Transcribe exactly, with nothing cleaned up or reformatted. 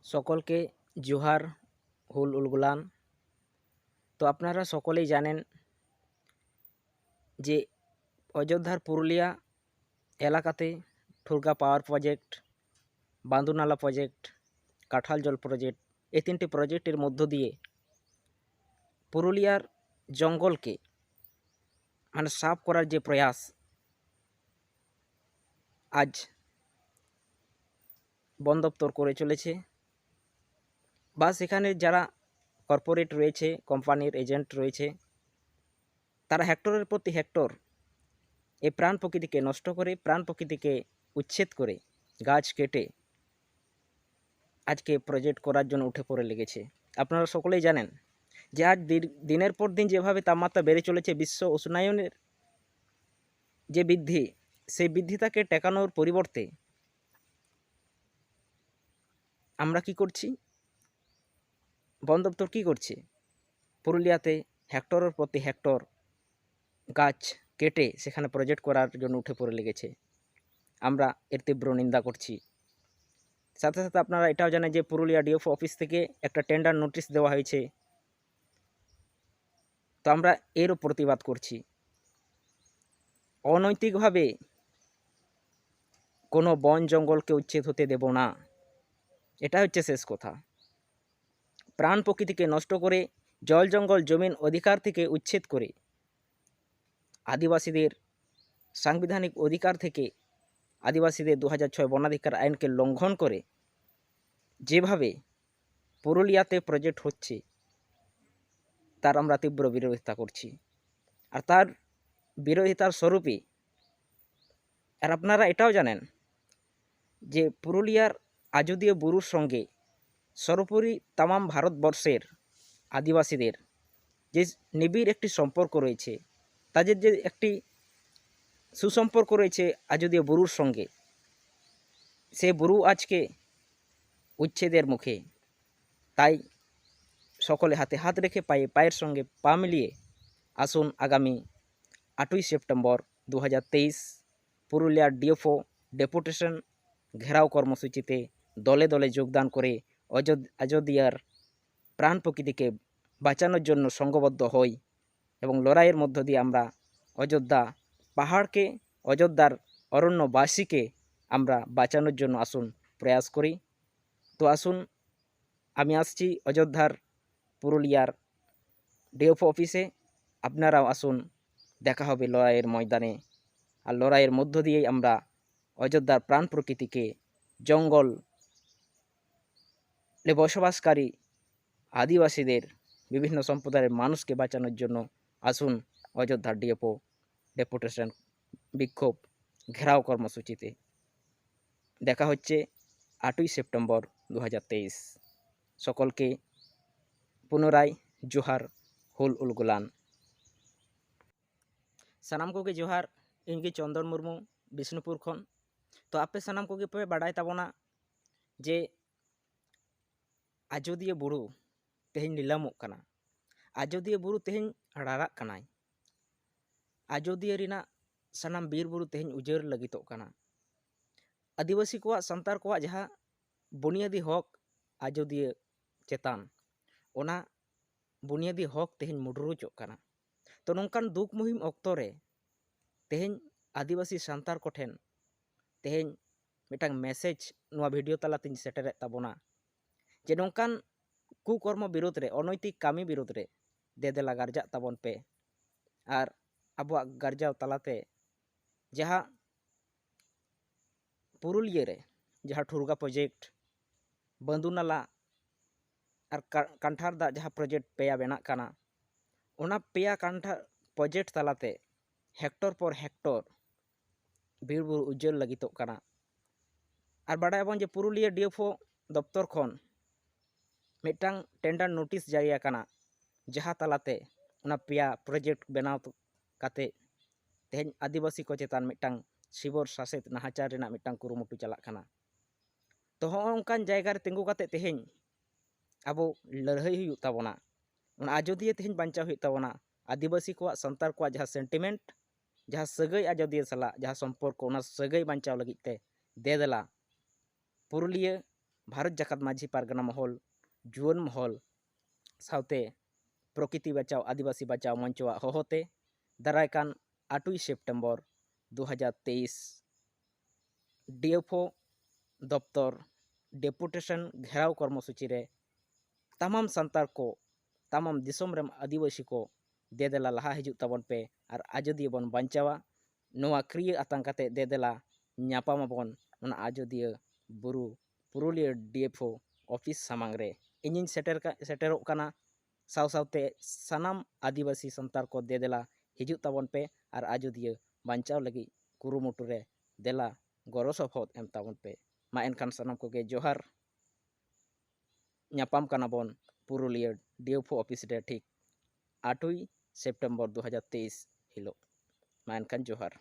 সকলকে জোহার, হুল উলগুলান। তো আপনারা সকলেই জানেন যে অযোধ্যার পুরুলিয়া এলাকাতে ঠুরগা পাওয়ার প্রজেক্ট, বান্দুনালা প্রজেক্ট, কাঁঠাল জল প্রজেক্ট, এই তিনটি প্রজেক্টের মধ্য দিয়ে পুরুলিয়ার জঙ্গলকে মানে সাফ করার যে প্রয়াস আজ বন দপ্তর করে চলেছে, বা সেখানে যারা কর্পোরেট রয়েছে, কোম্পানির এজেন্ট রয়েছে, তারা হেক্টরের প্রতি হেক্টর এই প্রাণ প্রকৃতিকে নষ্ট করে, প্রাণ প্রকৃতিকে উচ্ছেদ করে, গাছ কেটে আজকে প্রজেক্ট করার জন্য উঠে পড়ে লেগেছে। আপনারা সকলেই জানেন যে আজ দিন- দিনের পর দিন যেভাবে তাপমাত্রা বেড়ে চলেছে, বিশ্ব উষ্ণায়নের যে বৃদ্ধি, সেই বৃদ্ধিটাকে ঠেকানোর পরিবর্তে আমরা কি করছি? বন দপ্তর কি করছে? পুরুলিয়াতে হেক্টরের প্রতি হেক্টর গাছ কেটে সেখানে প্রজেক্ট করার জন্য উঠে পড়ে লেগেছে। আমরা এর তীব্র নিন্দা করছি। সাথে সাথে আপনারা এটাও জানেন যে পুরুলিয়া ডিএফও অফিস থেকে একটা টেন্ডার নোটিশ দেওয়া হয়েছে, তো আমরা এরও প্রতিবাদ করছি। অনৈতিকভাবে কোনো বন জঙ্গলকে উচ্ছেদ হতে দেব না, এটা হচ্ছে শেষ কথা। প্রাণ প্রকৃতিকে নষ্ট করে, জল জঙ্গল জমিন অধিকার থেকে উচ্ছেদ করে, আদিবাসীদের সাংবিধানিক অধিকার থেকে, আদিবাসীদের দু হাজার ছয় বনাধিকার আইনকে লঙ্ঘন করে যেভাবে পুরুলিয়াতে প্রজেক্ট হচ্ছে, তার আমরা তীব্র বিরোধিতা করছি। আর তার বিরোধিতার স্বরূপই, আর আপনারা এটাও জানেন যে পুরুলিয়ার আজুদিয়া বুরুর সঙ্গে সর্বোপরি তামাম ভারতবর্ষের আদিবাসীদের যে নিবিড় একটি সম্পর্ক রয়েছে, তাদের যে একটি সুসম্পর্ক রয়েছে আজুদিয়া বুরুর সঙ্গে, সে বুরু আজকে উচ্ছেদের মুখে। তাই সকলে হাতে হাত রেখে, পায়ে পায়ের সঙ্গে পা মিলিয়ে আসুন আগামী আটই সেপ্টেম্বর দু হাজার তেইশ পুরুলিয়ার ডিএফও ডেপুটেশন ঘেরাও কর্মসূচিতে দলে দলে যোগদান করে অযোধ- আজোদিয়ার প্রাণ প্রকৃতিকে বাঁচানোর জন্য সংঘবদ্ধ হই এবং লড়াইয়ের মধ্য দিয়ে আমরা অযোধ্যা পাহাড়কে, অযোধ্যার অরণ্যবাসীকে আমরা বাঁচানোর জন্য আসুন প্রয়াস করি। তো আসুন, আমি আসছি অযোধ্যার পুরুলিয়ার ডিএফও অফিসে। আপনারাও আসুন, দেখা হবে লড়াইয়ের ময়দানে। আর লড়াইয়ের মধ্য দিয়েই আমরা অযোধ্যার প্রাণ প্রকৃতিকে, জঙ্গল বসবাসকারী আদিবাসীদের, বিভিন্ন সম্প্রদায়ের মানুষকে বাঁচানোর জন্য আসুন অযোধ্যার ডিএফও ডেপুটেশন, বিক্ষোভ, ঘেরাও কর্মসূচিতে। দেখা হচ্ছে আটই সেপ্টেম্বর দু হাজার তেইশ। সকলকে পুনরায় জোহার, হুল উলগুলান। ᱥᱟᱱᱟᱢ ᱠᱚᱜᱮ ᱡᱚᱦᱟᱨ᱾ ᱤᱧ ᱜᱮ ᱪᱚᱱᱫᱚᱱ ᱢᱩᱨᱢᱩ, ᱵᱤᱥᱱᱩᱯᱩᱨ ᱠᱷᱚᱱ᱾ ᱛᱚ ᱟᱯᱮ ᱥᱟᱱᱟᱢ ᱠᱚᱜᱮ ᱯᱮ ᱵᱟᱰᱟᱭ ᱛᱟᱵᱚᱱᱟ ᱡᱮ ᱟᱡᱳᱫᱤᱭᱟᱹ ᱵᱩᱨᱩ ᱛᱮᱦᱮᱧ ᱱᱤᱞᱟᱹᱢᱚᱜ ᱠᱟᱱᱟ᱾ ᱟᱡᱳᱫᱤᱭᱟᱹ ᱵᱩᱨᱩ ᱛᱮᱦᱮᱧ ᱨᱟᱨᱟᱜ ᱠᱟᱱᱟᱭ᱾ ᱟᱡᱳᱫᱤᱭᱟᱹ ᱨᱮᱱᱟᱜ ᱥᱟᱱᱟᱢ ᱵᱤᱨ ᱵᱩᱨᱩ ᱛᱮᱦᱮᱧ ᱩᱡᱟᱹᱲ ᱞᱟᱹᱜᱤᱫᱚᱜ ᱠᱟᱱᱟ᱾ ᱟᱹᱫᱤᱵᱟᱹᱥᱤ ᱠᱚᱣᱟᱜ, ᱥᱟᱱᱛᱟᱲ ᱠᱚᱣᱟᱜ ᱡᱟᱦᱟᱸ ᱵᱩᱱᱤᱭᱟᱹᱫᱤ ᱦᱚᱠ ᱟᱡᱳᱫᱤᱭᱟᱹ ᱪᱮᱛᱟᱱ, ᱚᱱᱟ ᱵᱩᱱᱤᱭᱟᱹᱫᱤ ᱦᱚᱠ ᱛᱮᱦᱮᱧ ᱢᱩᱰᱨᱩᱪᱚᱜ ᱠᱟᱱᱟ᱾ ᱛᱚ ᱱᱚᱝᱠᱟᱱ ᱫᱩᱠ ᱢᱩᱦᱤᱢ ᱚᱠᱛᱚ ᱨᱮ ᱛᱮᱦᱮᱧ ᱟᱹᱫᱤᱵᱟᱹᱥᱤ ᱥᱟᱱᱛᱟᱲ ᱠᱚᱴᱷᱮᱱ ᱛᱮᱦᱮᱧ ᱢᱤᱫᱴᱟᱝ ᱢᱮᱥᱮᱡᱽ ᱱᱚᱣᱟ ᱵᱷᱤᱰᱤᱭᱳ ᱛᱟᱞᱟᱛᱮᱧ ᱥᱮᱴᱮᱨᱮᱫ ᱛᱟᱵᱚᱱᱟ ᱡᱮ ᱱᱚᱝᱠᱟᱱ ᱠᱩᱠᱚᱨᱢᱚ ᱵᱤᱨᱩᱫᱽ ᱨᱮ, ᱚᱱᱚᱭᱛᱤᱠ ᱠᱟᱹᱢᱤ ᱵᱤᱨᱩᱫᱽ ᱨᱮ ᱫᱮᱫᱮᱞᱟ ᱜᱟᱨᱡᱟᱜ ᱛᱟᱵᱚᱱ ᱯᱮ᱾ ᱟᱨ ᱟᱵᱚᱣᱟᱜ ᱜᱟᱨᱡᱟᱣ ᱛᱟᱞᱟᱛᱮ ᱡᱟᱦᱟᱸ ᱯᱩᱨᱩᱞᱤᱭᱟᱹ ᱨᱮ ᱡᱟᱦᱟᱸ ᱴᱷᱩᱨᱜᱟ ᱯᱨᱚᱡᱮᱠᱴ, ᱵᱟᱹᱱᱫᱩ ᱱᱟᱞᱟ ᱟᱨ ᱠᱟ- ᱠᱟᱱᱴᱷᱟᱨ ᱫᱟᱜ ᱡᱟᱦᱟᱸ ᱯᱨᱚᱡᱮᱠᱴ ᱯᱮᱭᱟ ᱵᱮᱱᱟᱜ ᱠᱟᱱᱟ, ᱚᱱᱟ ᱯᱮᱭᱟ ᱠᱟᱱᱴᱷᱟᱨ ᱯᱨᱚᱡᱮᱠᱴ ᱛᱟᱞᱟᱛᱮ ᱦᱮᱠᱴᱚᱨ ᱯᱚᱨ ᱦᱮᱠᱴᱚᱨ ᱵᱤᱨ ᱵᱩᱨᱩ ᱩᱡᱟᱹᱲ ᱞᱟᱹᱜᱤᱫᱚᱜ ᱠᱟᱱᱟ᱾ ᱟᱨ ᱵᱟᱰᱟᱭᱟᱵᱚᱱ ᱡᱮ ᱯᱩᱨᱩᱞᱤᱭᱟᱹ ᱰᱤᱮᱯᱷᱳ ᱫᱚᱯᱛᱚᱨ ᱠᱷᱚᱱ ᱢᱤᱫᱴᱟᱝ ᱴᱮᱱᱰᱟᱨ ᱱᱳᱴᱤᱥ ᱡᱟᱹᱨᱤ ᱟᱠᱟᱱᱟ, ᱡᱟᱦᱟᱸ ᱛᱟᱞᱟᱛᱮ ᱚᱱᱟ ᱯᱮᱭᱟ ᱯᱨᱚᱡᱮᱠᱴ ᱵᱮᱱᱟᱣ ᱠᱟᱛᱮ ᱛᱮᱦᱮᱧ ᱟᱹᱫᱤᱵᱟᱹᱥᱤ ᱠᱚ ᱪᱮᱛᱟᱱ ᱢᱤᱫᱴᱟᱝ ᱥᱤᱵᱚᱨ ᱥᱟᱥᱮᱛ ᱱᱟᱦᱟᱪᱟᱨ ᱨᱮᱱᱟᱜ ᱢᱤᱫᱴᱟᱝ ᱠᱩᱨᱩᱢᱩᱴᱩ ᱪᱟᱞᱟᱜ ᱠᱟᱱᱟ᱾ ᱛᱚ ᱦᱚᱸᱜᱼᱚ ᱱᱚᱝᱠᱟᱱ ᱡᱟᱭᱜᱟ ᱨᱮ ᱛᱤᱸᱜᱩ ᱠᱟᱛᱮ ᱛᱮᱦᱮᱧ ᱟᱵᱚ ᱞᱟᱹᱲᱦᱟᱹᱭ ᱦᱩᱭᱩᱜ ᱛᱟᱵᱚᱱᱟ᱾ ᱚᱱᱟ ᱟᱡᱳᱫᱤᱭᱟᱹ ᱛᱮᱦᱮᱧ ᱵᱟᱧᱪᱟᱣ ᱦᱩᱭᱩᱜ ᱛᱟᱵᱚᱱᱟ᱾ ᱟᱹᱫᱤᱵᱟᱹᱥᱤ ᱠᱚᱣᱟᱜ, ᱥᱟᱱᱛᱟᱲ ᱠᱚᱣᱟᱜ ᱡᱟᱦᱟᱸ ᱥᱮᱱᱴᱤᱢᱮᱱᱴ, ᱡᱟᱦᱟᱸ ᱥᱟᱹᱜᱟᱹᱭ ᱟᱡᱳᱫᱤᱭᱟᱹ ᱥᱟᱞᱟᱜ, ᱡᱟᱦᱟᱸ ᱥᱚᱢᱯᱚᱨᱠᱚ, ᱚᱱᱟ ᱥᱟᱹᱜᱟᱹᱭ ᱵᱟᱧᱪᱟᱣ ᱞᱟᱹᱜᱤᱫ ᱛᱮ ᱫᱮ ᱫᱮᱞᱟ ᱯᱩᱨᱩᱞᱤᱭᱟᱹ ᱵᱷᱟᱨᱚᱛ ᱡᱟᱠᱟᱛ ᱢᱟᱹᱡᱷᱤ ᱯᱟᱨᱜᱟᱱᱟ ᱢᱚᱦᱚᱞ, ᱡᱩᱣᱟᱹᱱ ᱢᱚᱦᱚᱞ ᱥᱟᱶᱛᱮ ᱯᱨᱚᱠᱤᱛᱤ ᱵᱟᱧᱪᱟᱣ ᱟᱹᱫᱤᱵᱟᱹᱥᱤ ᱵᱟᱧᱪᱟᱣ ᱢᱚᱧᱪᱚᱣᱟᱜ ᱦᱚᱦᱚᱛᱮ ᱫᱟᱨᱟᱭ ᱠᱟᱱ ᱟᱴᱮᱭ ᱥᱮᱯᱴᱮᱢᱵᱚᱨ ᱫᱩ ᱦᱟᱡᱟᱨ ᱛᱮᱭᱤᱥ ᱰᱤᱮᱯᱷᱳ ᱫᱚᱯᱛᱚᱨ ᱰᱮᱯᱩᱴᱮᱥᱚᱱ ᱜᱷᱮᱨᱟᱣ ᱠᱚᱨᱢᱚᱥᱩᱪᱤ ᱨᱮ ᱛᱟᱢᱟᱢ ᱥᱟᱱᱛᱟᱲ ᱠᱚ, ᱛᱟᱢᱟᱢ ᱫᱤᱥᱚᱢ ᱨᱮᱱ ᱟᱹᱫᱤᱵᱟᱹᱥᱤ ᱠᱚ, ᱫᱮᱫᱮᱞᱟ ᱞᱟᱦᱟ ᱦᱤᱡᱩᱜ ᱛᱟᱵᱚᱱ ᱯᱮ ᱟᱨ ᱟᱡᱚᱫᱤᱭᱟᱹ ᱵᱚᱱ ᱵᱟᱧᱪᱟᱣᱟ᱾ ᱱᱚᱣᱟ ᱠᱨᱤᱭᱟᱹ ᱟᱛᱟᱝ ᱠᱟᱛᱮ ᱫᱮᱫᱮᱞᱟ ᱧᱟᱯᱟᱢ ᱟᱵᱚᱱ ᱚᱱᱟ ᱟᱡᱚᱫᱤᱭᱟᱹ ᱵᱩᱨᱩ ᱯᱩᱨᱩᱞᱤᱭᱟᱹ ᱰᱤᱮᱯᱷᱳ ᱚᱯᱷᱤᱥ ᱥᱟᱢᱟᱝ ᱨᱮ᱾ ᱤᱧᱤᱧ ᱥᱮᱴᱮᱨ ᱠᱟ-, ᱥᱮᱴᱮᱨᱚᱜ ᱠᱟᱱᱟ᱾ ᱥᱟᱶ ᱥᱟᱶᱛᱮ ᱥᱟᱱᱟᱢ ᱟᱹᱫᱤᱵᱟᱹᱥᱤ ᱥᱟᱱᱛᱟᱲ ᱠᱚ ᱫᱮᱫᱮᱞᱟ ᱦᱤᱡᱩᱜ ᱛᱟᱵᱚᱱ ᱯᱮ ᱟᱨ ᱟᱡᱚᱫᱤᱭᱟᱹ ᱵᱟᱧᱪᱟᱣ ᱞᱟᱹᱜᱤᱫ ᱠᱩᱨᱩᱢᱩᱴᱩ ᱨᱮ ᱫᱮᱞᱟ ᱜᱚᱲᱚ ᱥᱚᱯᱚᱦᱚᱫ ᱮᱢ ᱛᱟᱵᱚᱱ ᱯᱮ᱾ ᱢᱟ ᱮᱱᱠᱷᱟᱱ ᱥᱟᱱᱟᱢ ᱠᱚᱜᱮ ᱡᱚᱦᱟᱨ᱾ ᱧᱟᱯᱟᱢ ᱠᱟᱱᱟ ᱵᱚᱱ ᱯᱩᱨᱩᱞᱤᱭᱟᱹ ᱰᱤᱮᱯᱷᱳ ᱚᱯᱷᱤᱥ ᱨᱮ ᱴᱷᱤᱠ ᱟᱴᱮᱭ ᱥᱮᱯᱴᱮᱢᱵᱚᱨ ᱫᱩ ᱦᱟᱡᱟᱨ ᱛᱮᱭᱤᱥ ᱦᱤᱞᱳᱜ᱾ ᱢᱟ ᱮᱱᱠᱷᱟᱱ ᱡᱚᱦᱟᱨ᱾